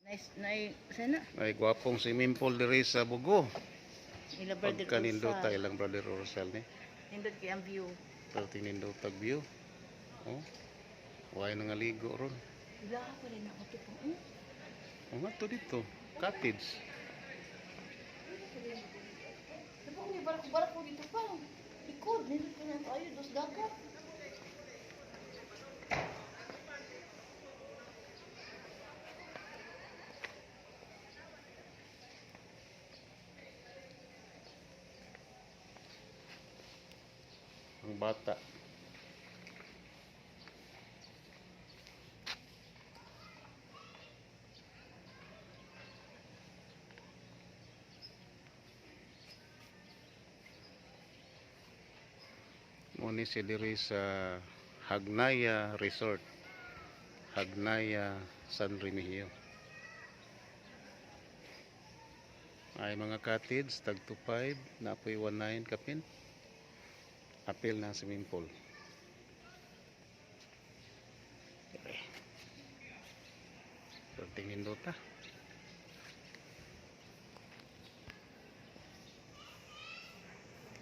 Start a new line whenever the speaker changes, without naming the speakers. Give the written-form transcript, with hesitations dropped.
Nice, nice, sana.
Ay gwapong swimming pool diri sa Bugo.
Ila brother
Pagkanindota
Ursa.
Ilang brother Ursel ni.
Nindot kay ang view.
Perting nindotag view. Oh. Way nga ligo ron.
Ila pa rin ako to po.
O nga to dito, cottage.
Diba may barak-barak ko dito pa. Likod, nindot ko na tayo, dos dagat.
Ang bata. Muni si diri sa Hagnaya Resort. Hagnaya, San Remigio. Ay mga cottage, tag 25, napoy 19 kapin. Apil na swimming pool. Perting nindota.